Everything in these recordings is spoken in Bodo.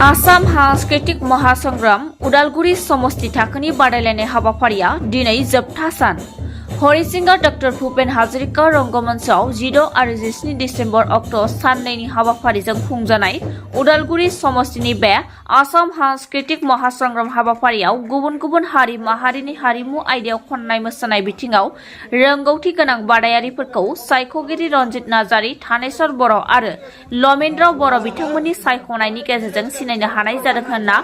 आसाम सांस्कृतिक महासंग्राम उदालगुरि समष्टि थाखोनि बादायलायनाय हाबाफारिया दिनै जोबथा सान। हरिसिंगा डॉ भूपेन हाजरिका रंगमंचआव 16 आरो 17 डिसेम्बर अक्ट' साननैनि हाबाफारिजों खुंजानाय उदालगुरि समष्टिनि बे आसाम सांस्कृतिक महासंग्राम हाबाफारियाव गुबुन गुबुन हारि माहारिनि हारिमु आयदायाव खननाय मोसानाय बिथिङाव रोंगौथि गोनां बादायारिफोरखौ सायख'गिरि रन्जित नार्जारी, थानेश्वर बर' आरो लमेन्द्र बर' बिथांमोननि सायख'नायनि गेजेरजों सिनायनो हानाय जादों होनना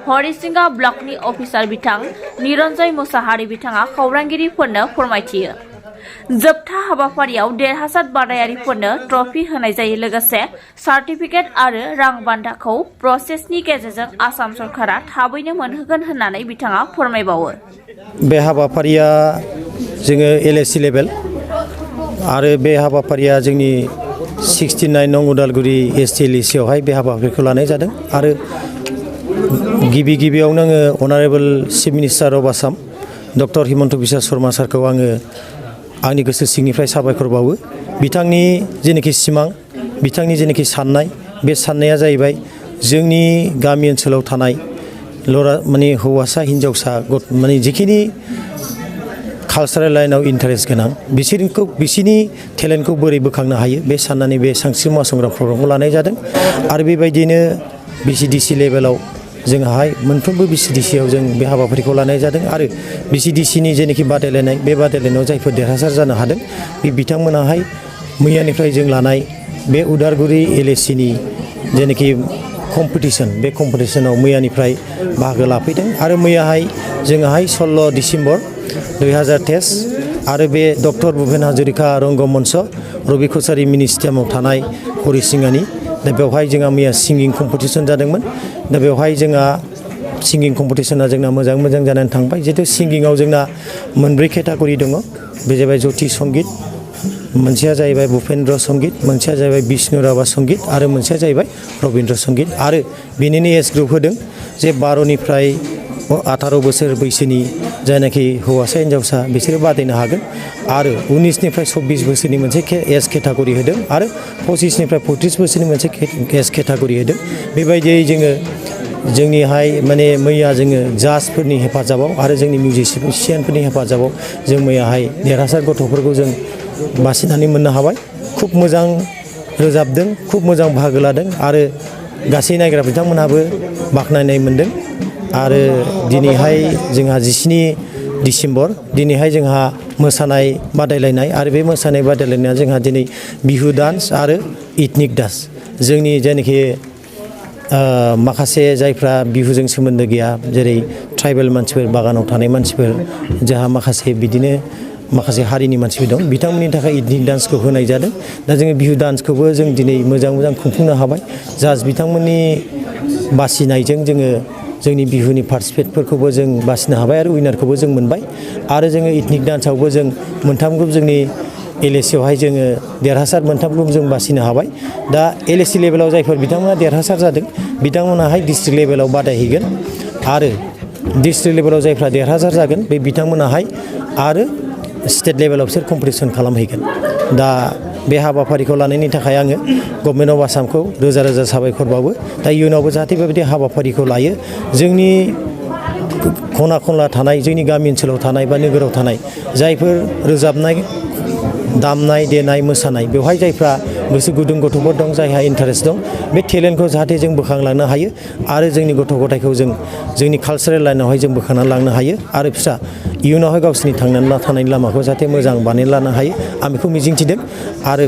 हरिसिंगा ब्लकनि अफिसार बिथां निरन्जय मुसाहारि बिथाङा खौरांगिरिफोरनो फोरमायथियो। जोबथा हाबाफारियाव देरहासार बादायारिफोरनो ट्रफी होनाय जायो लोगोसे सार्टिफिकेट आरो रां बान्थाखौ प्रसेसनि गेजेरजों आसाम सरकारा थाबैनो मोनहोगोन होननानै बिथाङा फोरमायबावो। बे हाबाफारिया जोङो LAC लेभेल आरो बे हाबाफारिया जोंनि 69 नं उदालगुरि STLEC आवहाय बे हाबाफारिखौ लानाय जादों आरो गिबियावनो आङो honourable chief minister of Assam doctor Himanta Biswa Sarma सारखौ आङो आंनि गोसो सिंनिफ्राय साबायखर बावो। बिथांनि जेनाखि सिमां, बिथांनि जेनाखि साननाय, बे साननाया जाहैबाय जोंनि गामि ओनसोलाव थानाय हौवासा हिन्जावसा माने जिखिनि कालचारेल लाइनाव इन्टारेस्ट गोनां बिसोरनि टेलेन्टखौ बोरै बोखांनो हायो बे साननानै बे सांस्कृतिक महासंग्राम प्रग्रामखौ लानाय जादों आरो बेबायदिनो BCDC लेभेलाव जोंहाय मोनफ्रोमबो BCDC आव जों बे हाबाफारिखौ लानाय जादों आरो BCDC नि जेनाखि बादायलायनाय बे बादायलायनायाव जायफोर देरहासार जानो हादों बे बिथांमोनाहाय मैयानिफ्राय जों लानाय बे उदालगुरि LAC नि जेनाखि कम्पिटिसन बे कम्पिटिसनाव मैयानिफ्राय बाहागो लाफैदों आरो मैयाहाय जोंहाय 16 डिसेम्बर 2023 आरो बे डक्टर भूपेन हाजरिका रंगमंच रबि कछारी मिनि स्टेडियामाव थानाय हरिसिंगानि दा बेवहाय जोंहा मैया सिंगिं कम्पिटिसन जादोंमोन। दा बेवहाय जोंहा सिंगिं कम्पिटिसना जोंना मोजां जानानै थांबाय। जिहेतु सिंगिंआव जोंना मोनब्रै केटागरि दङ। बे जाबाय ज्योति संगीत, मोनसेया जाहैबाय भूपेन्द्र संगीत, मोनसेया जाहैबाय विष्णु राभा संगीत आरो मोनसेया जाहैबाय रबीन्द्र संगीत आरो बेनिनो एज ग्रुप होदों जे 12 निफ्राय 18 बोसोर बैसोनि जायनाखि हौवासा हिन्जावसा बिसोरो बादायनो हागोन आरो 19 निफ्राय 24 बोसोरनि मोनसे एज केटागरि होदों आरो 25 निफ्राय 34 बोसोरनि मोनसे एज केटागरि होदों। बेबायदियै जोङो जोंनिहाय माने मैया जोङो जाजफोरनि हेफाजाबाव आरो जोंनि मिउजिशियानफोरनि हेफाजाबाव जों मैयाहाय देरहासार गथ'फोरखौ जों बासिनानै मोननो हाबाय। खुब मोजां रोजाबदों, खुब मोजां बाहागो लादों आरो गासै नायग्रा बिथांमोनहाबो बाख्नायनाय मोन्दों आरो दिनैहाय जोंहा 17 डिसेम्बर दिनैहाय जोंहा मोसानाय बादायलायनाय आरो बे मोसानाय बादायलायनाया जोंहा दिनै बिहु डान्स आरो इथनिक डान्स जोंनि जायनाखि माखासे जायफ्रा बिहुजों सोमोन्दो गैया जेरै ट्राइबेल मानसिफोर, बागानाव थानाय मानसिफोर, जोंहा माखासे हारिनि मानसिफोर दं, बिथांमोननि थाखाय इथनिक डान्सखौ होनाय जादों। दा जोङो बिहु डान्सखौबो जों दिनै मोजां खुंफुंनो हाबाय। जाज बिथांमोननि बासिनायजों जोङो जोंनि बिहुनि पार्टिसिपेटफोरखौबो जों बासिनो हाबाय आरो उइनारखौबो जों मोनबाय आरो जोङो इथनिक डान्सआवबो जों मोनथामखौ जोंनि LAC आवहाय जोङो देरहासार मोनथामखौ जों बासिनो हाबाय। दा LAC लेभेलाव जायफोर बिथांमोना देरहासार जादों बिथांमोनाहाय डिस्ट्रिक्ट लेभेलाव बादायहैगोन आरो डिस्ट्रिक्ट लेभेलाव जायफ्रा देरहासार जागोन बे बिथांमोनाहाय आरो स्टेट लेभेलाव बिसोर कम्पिटिसन खालामहैगोन। दा बे हाबाफारिखौ लानायनि थाखाय आङो गभर्नमेन्ट अफ आसामखौ रोजा साबायखर बावो। दा इयुनावबो जाहाथे बेबायदि हाबाफारिखौ लायो, जोंनि खना खनला थानाय, जोंनि गामि ओनसोलाव थानाय बा नोगोराव थानाय जायफोर रोजाबनाय, दामनाय देनाय, मोसानाय बेवहाय जायफ्रा गोसो गुदुं गथ'फोर दं, जायहा इन्टारेस्ट दं, बे टेलेन्टखौ जाहाथे जों बोखांलांनो हायो आरो जोंनि गथ' गथायखौ जों जोंनि कालचारेल लाइनावहाय जों बोखांनानै लांनो हायो आरो फिसा इयुनावहाय गावसोरनि थांनानै थानायनि लामाखौ जाहाथे मोजां बानायना लानो हायो आं बेखौ मिजिंथिदों आरो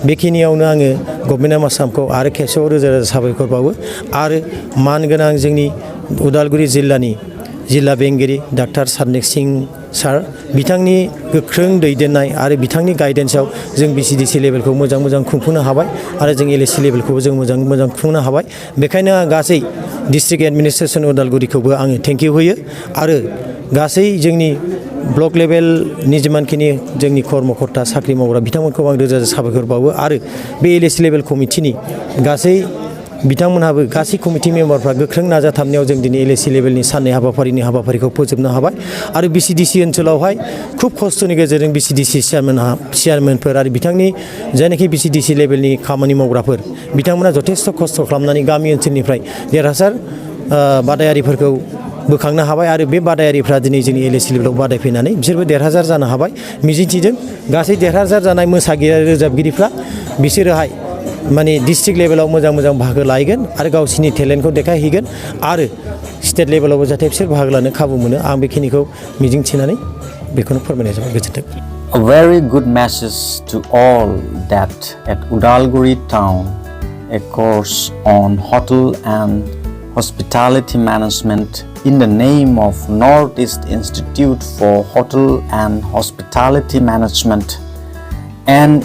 बेखिनियावनो आङो गभर्नमेन्ट अफ आसामखौ आरो खेबसेबाव रोजा साबायखर बावो आरो मानगोनां जोंनि उदालगुरि जिल्लानि जिल्ला बेंगिरि डाक्टर सारनेक सिं सार बिथांनि गोख्रों दैदेननाय आरो बिथांनि गाइडेन्सआव जों BCDC लेभेलखौ मोजां खुंफुंनो हाबाय आरो जों LAC लेभेलखौबो जों मोजां खुंफुंनो हाबाय। बेखायनो आं गासै डिस्ट्रिक्ट एडमिनिस्ट्रेसन उदालगुरिखौबो आङो थेंकिउ होयो आरो गासै जोंनि ब्लक लेभेलनि जिमानखिनि जोंनि कर्मकर्ता साख्रि मावग्रा बिथांमोनखौ आं रोजा साबायखर बावो आरो बे LAC लेभेल कमिटिनि गासै बिथांमोनहाबो गासै कमिटि मेम्बारफ्रा गोख्रों नाजाथाबनायाव जों दिनै LAC लेभेलनि साननै हाबाफारिखौ फोजोबनो हाबाय आरो BCDC ओनसोलावहाय खुब खस्थ'नि गेजेरजों BCDC चेयारमेनफोर आरो बिथांनि जायनाखि BCDC लेभेलनि खामानि मावग्राफोर बिथांमोना जथेस्थ' खस्थ' खालामनानै गामि ओनसोलनिफ्राय देरहासार बादायारिफोरखौ बोखांनो हाबाय आरो बे बादायारिफ्रा दिनै जोंनि LAC लेभेलाव बादायफैनानै बिसोरबो देरहासार जानो हाबाय मिजिंथिदों गासै देरहासार जानाय मोसागिरि रोजाबगिरिफ्रा बिसोरोहाय माने डिस्ट्रिक्ट लेभेलाव मोजां बाहागो लाहैगोन आरो गावसिनि टेलेन्टखौ देखायहैगोन आरो स्टेट लेभेलावबो जाहाथे बिसोर बाहागो लानो खाबु मोनो आं बेखिनिखौ मिजिंथिनानै बेखौनो फोरमायनाय जाबाय गोजोन्थों A very good message to all that at Udalguri town a course on hotel and hospitality management in the name of Northeast Institute for Hotel and Hospitality Management NEIHHM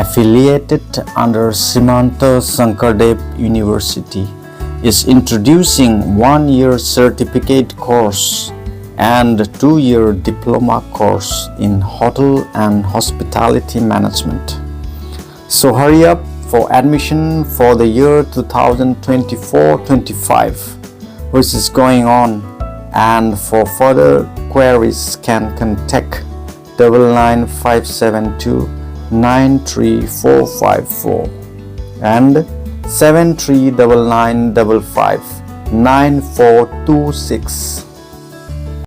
affiliated under Simanta Sankardev University is introducing 1-year certificate course and 2-year diploma course in hotel and hospitality management. So hurry up for admission for the year 2024-25 which is going on, and for further queries can contact 99572 93454 and 739955 9426.